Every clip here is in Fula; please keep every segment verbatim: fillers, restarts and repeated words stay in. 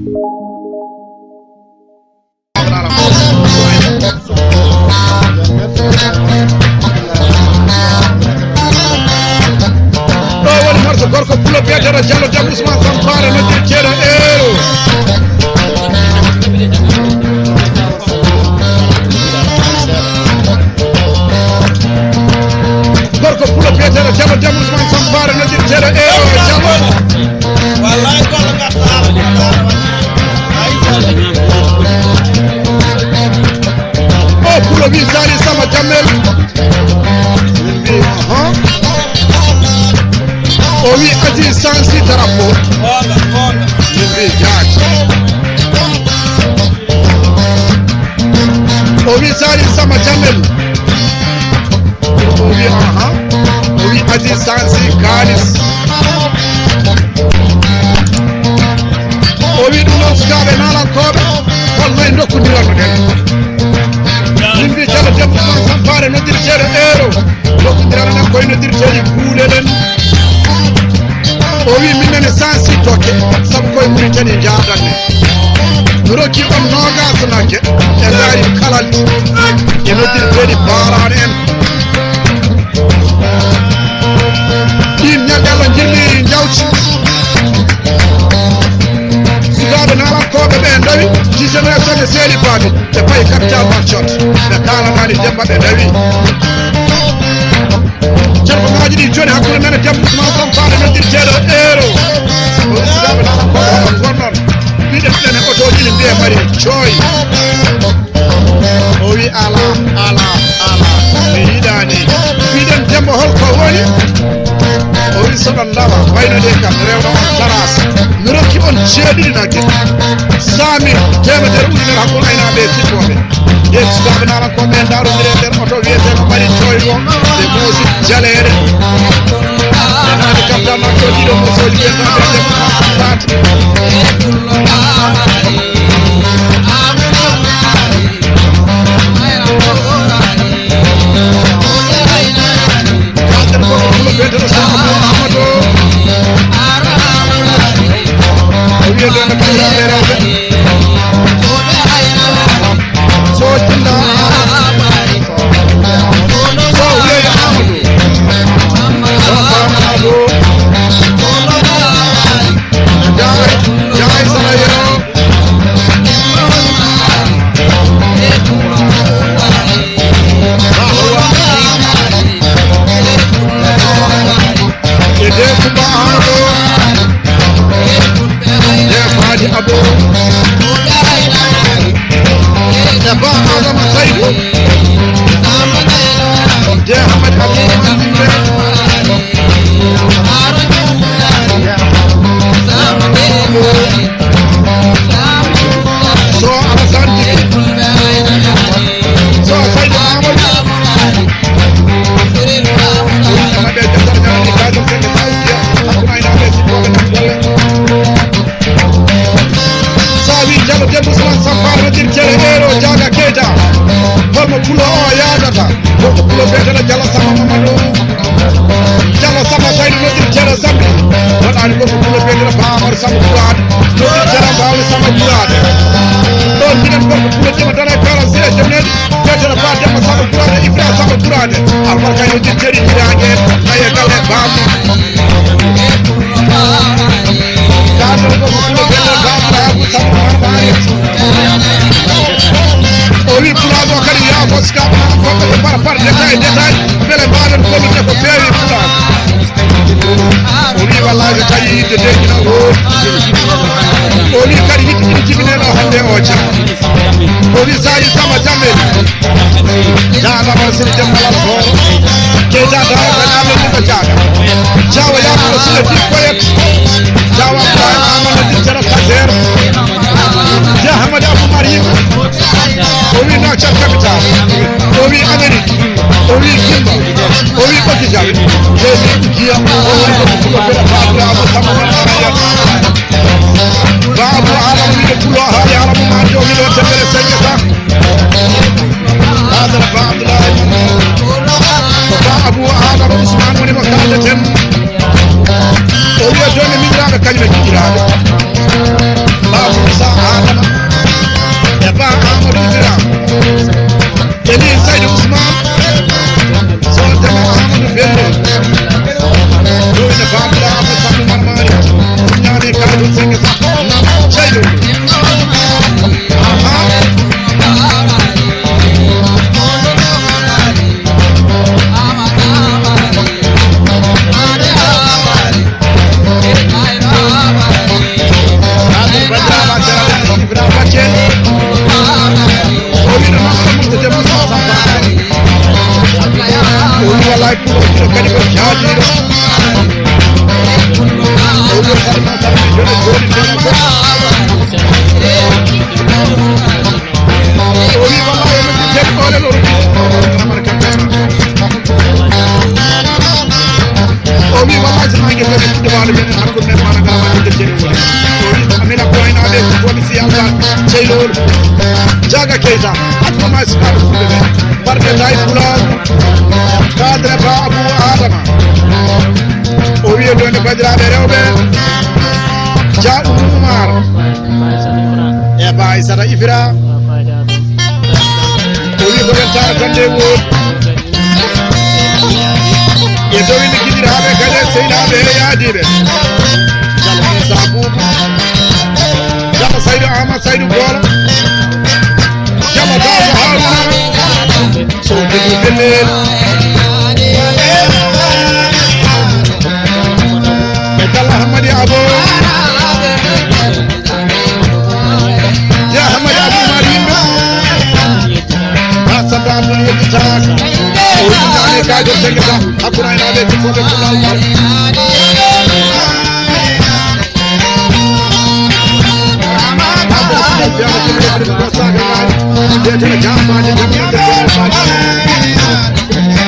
Ɗo woni morso gorko pulo biyeteeɗo Diallo Deme Ousmane Sampare noddirteeɗo Eero. Gorko pulo biyeteeɗo Diallo Deme Ousmane Sampare noddirteeɗo Eero Diallo. Wallahi goɗɗo ngarta haala. O pulo wi Sali Sama Jammel. Min mbi, ahan. O wi Aziz Sansi Tarapo. Min mbi jaati. O wi Sali Sama Jammel. O wi, aha. O wi Aziz Sansi Kalis. O wi ɗum noon sukaaɓe naalankooɓe, hol noye ndokkondiranno ɗen? Min mbi Diallo Deme Ousmane Sampare noddirteeɗo Eero. Nokkondirano ɗen koye noddirteeɗi guule ɗen. O wi min nani sansi dokke, sabu koye Mauritanie jaadanne. Mi rokki on noogas nagge, ɓe ngaari kalaldi. E noddirteeɗi baaraan en. Ɗin ñalɗi Allah njirmi njawti. Sukaaɓe naalankooɓe ɓe ndawi, ci génération de seeli baabi. Ɓe payi capital marchand. Ɓe kaalanaani Demba ɓe ndawi. Carfangaaji ɗi jooni hakkunde men e Demba Ousmane Sampare noddirteeɗo Eero. O wi sukaaɓe naalankooɓe hono wonnon. Mbiɗen ɗen e otooji ɗi mbiye mari coy. O wi ala, ala, ala. Mi yiɗaani. Mbiɗen Demba hol ko woni? O wi soɗon ndawa, wayno de kam, rewno on taras. Mi rokki on jeeɗiɗi nagge. Sami, teemedere ujunere hakkunde aynaaɓe e sikkooɓe. Nden sukaaɓe naalankooɓe ɓe ndaarondiri e nder oto wiyeteeɗo ɓari coyɗo, ɓe moosi jaleeɗe. Ɓe naati kam tan makko ɗiɗo moosooji ɓe tan ɓe nder paati. Kalten ko ko fulo biyeteno Samba Amadou. O wiyeteno Kayra Berebe. So tinda. So wiyeteno Amadou. So Amadou. Jai, jai sana yero. E de Kumba Amadou. De Fadi Abou. De Ba Adama Saïdou. De Hamad Abou Mandimbe. So Alassane Djiby. So Saydou Amadou. Ɗum kama ɓe deftere ñaami kaajum kene Saoudia. Hakkunde aynaaɓe e sikkooɓe tan golle. So a wii Diallo Demba Ousmane Sampare noddirteeɗo Eero Diaga Keita. Holmo pulo o yaadata? Holko pulo biyeteeɗo Diallo Samba Mamadou? Diallo Samba Saydou noddirteeɗo Sambi. Waɗaani gorko pulo biyeteeɗo Ba Amadou Samba Kuraade. Noddirteeɗo Ba Amadou Samba Kuraade. Ɗoon mbiɗen gorko pulo jema dara e quarante-six e jom nedi. Biyeteeɗo Ba Demba Samba Kuraade, Ibrahima Samba Kuraade. Albarka noddirteeɗi Jiraage, nayi e galle Ba Amadou. Kaɗo ko ko fulo belle bamɗo Abu Sabu Marbari. O wi pulaaɗo kadi yaafo sukaaɓe ko ɓe para par détail détail. Bele mbaɗen gollude ko feewi pulaaɗo. O wi wallaahi so tawi yidde de ina woodi. O wi kadi yidde ina jibineno hannde o jam. O wi Sali Sama Jammel. Jaagama sini Dembalal Hooro. Keita Daara Faynaɓe Ɗumɓe Jaaga. Jawa Yakuba Sule Dikkoyet. Jawa Abdoulaye Amana Dittara Kaser. Ya Hamad Abou Mariam. O wi Nouakchott capital. O wi Amérique. O wi Gimba. O wi Ɓoki Jam. Jeeɗi Giya. O wi ko Fulo Bela Fabra Abou Sama Manaya. Ba Abou Adam wiɗo Pulo ha yara mo ma jomi ɗo tembere sengeta. Hadara Ba Abdoulaye. Ko Ba Abou Adam Ousmane woni mo kaldeten. O wiya joni miñiraɓe kañum e jijiraɓe. Ba Abou Moussa Lol. Jaga Keita. Atma Max Kabu Fulbe. Barke Tay Pulal. Kadre Ba Abu Adama. O wiye ɗon e bandiraɓe rewɓe. Dia Umar. E Ba Aissata Ifira. O wiye ko ɓen tara tan nde woodi. E dowinde giɗiraaɓe kadi, seynaaɓe e yaadiiɓe. Jalo Moussa Boubou. Jalo Saydou Amadou Saydou Golo. Jalo Daouda Harouna. Sow Degou Bellel. E Jalo Hamadi Abo. Ya Hamadi Abou Umar yimɓe. Ba Samba Abdoul yettitaaka. O yimɓe ane kaajo sengeta. Hakkunde aynaaɓe e sikkooɓe kullal ngal.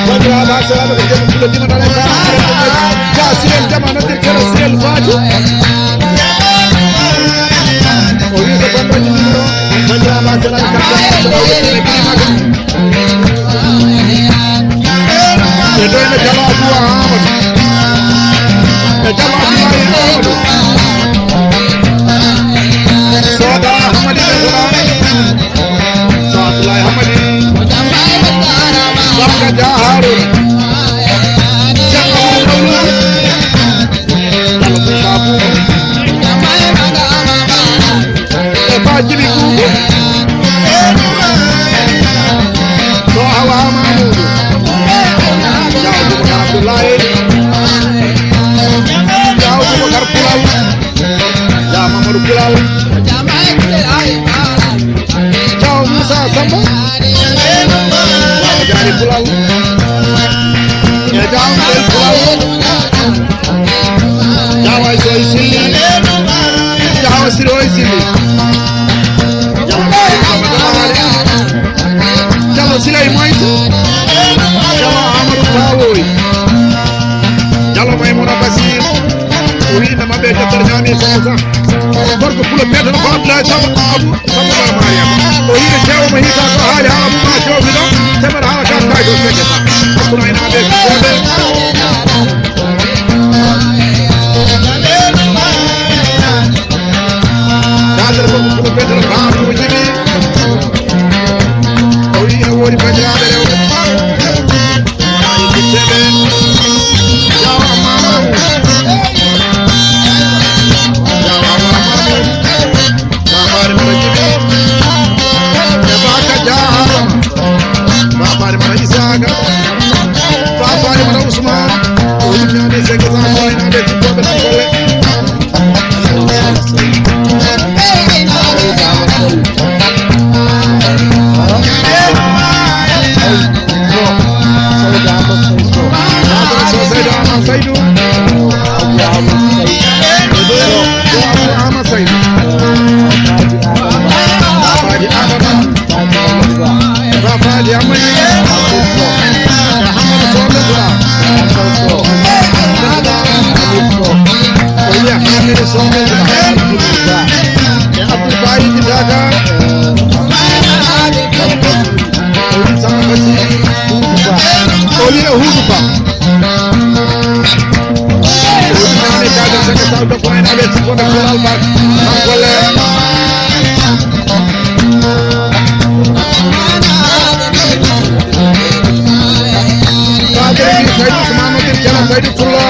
Wonde ala sala ko jom ko dima dala ka. Ja siyel jama no tirtira siyel faati. O wi so kon ɗon jibino. Wonde ala sala ka. E doyna Jalo Abou Amadou. E Jalo Abdoulaye Amadou. Soda Hamadi Dembora. Abdoulaye Hamadi. Barka Dia Harouna. Jalo Abdoulaye. Jalo Moussa Boubou. E Ba Djibi Boubou. So Awa Mamoudou. Dia Boubacar Abdoulaye. Dia Boubacar Pulal. Dia Mamadou Pulal. Diaw Moussa Samba. Diaw Diagne Pulal. E Diaw Moussa Pulal. Diaw Aïssa Oye Silly. Diaw Siré Oye Silly. Diaw Siré Oye Silly. Diallo Siley Moïse, Diallo Amadou Bawoy, Diallo Maimouna Basir, o wi inde maɓɓe e deftere ñaami e Samba Sa. Gorko Pula metano ko Abdoulaye Samba, Abou Samba Ba Mariama. O wi ɓe jeewoma hita ko haali ha Abou ma joomi ɗo, temer hala ka kay ko seke sa. Hakkunde aynaaɓe e sukaaɓe. Kaadere ko ko betata baabuji ɗi. O wi ina woodi bandiraɓe rewɓe. Ayi, bitteɓe. Jawa Mamadou. Jawa Mamadou. Baabaare mbaɗa jibi. E baka jaarama. Baabaare mbaɗa Isaka. Baabaare mbaɗa Ousmane. O yimɓe aɓe sege sa ko ina ɓe jikkoɓe tan golle. Saydu. Ama Saydu. Babaji Adama. Babaji Amani. Ahamadu Sobe Bula. Oya Hamidu Sobe Bula. E Abdul Bayi Daga. O wi Samba Basi Hudu Ba. O wi e Hudu Ba. O wi nane kajo sene sawdo ko en ale sikko de kulal ba. An golle. Kajo ni Saydu Usmanu Tirjala Saydu Pullo.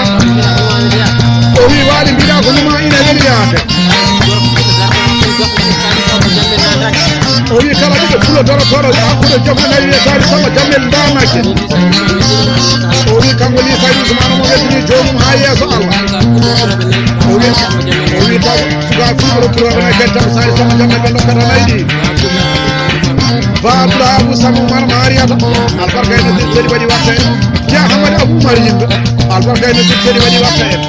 O wi waɗi mbiɗa ko numa ina weli yaade. O wi kala ɓiɗɗo Pullo dorotoro hakkude jogo nayi e Sali Samba Jamel Ndamake. O wi kanko ni Sali Usmanu mo weddini joomum ha yeeso Allah. O wi, o wi taw suka Pullo Pullo na kenta Sali Samba Jamel ɓe dokkata nayi ɗi. Ba Abdoulaye Abou Samou Mar Mariata. Albarka en no sedi waɗi watta en. Ya Hamadi Abou Mar yimɓe. Albarka en no sedi waɗi watta en.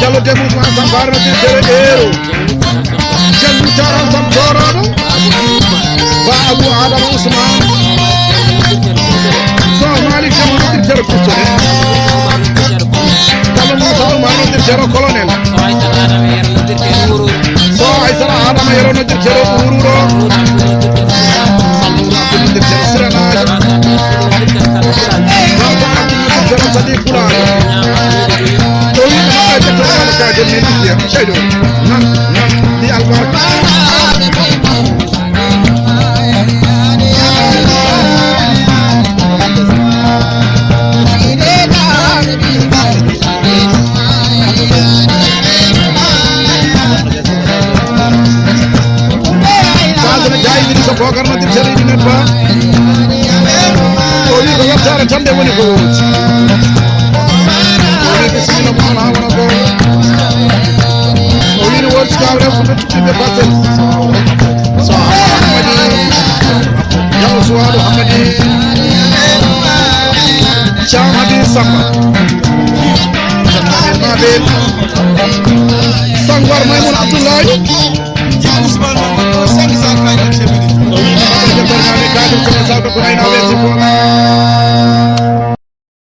Diallo Demba Ousmane Sam Bara no tirtere eero. Jallu Taran Sam Toroɗo. Ba Abou Adama Ousmane. So Malik Jama no tirtere Pistole. Diallo Moussa Oumar no tirtere Colonel. So Sara Adama Yero no Dirjero Ururo. Sallu Abdul Dirjero Siranaaji. Baba Abdul Dirjero Sadi Pulaar. To wi ma ka Dirjero ka Dirjero Seydo. Nan nan di albarka. Fadre Ndiaye wini ko Bocar Nadir Seydi Net Ba. O wi ko weltaare tan nde woni ko wowti. O wi ko sino ko wona wona ko. O wi no wowti kawre ko tottude batel. So Hammadi Jamu Suwaɗo Hammadi Caam Habibu Samba. Sangor Maymoun Abdoulaye.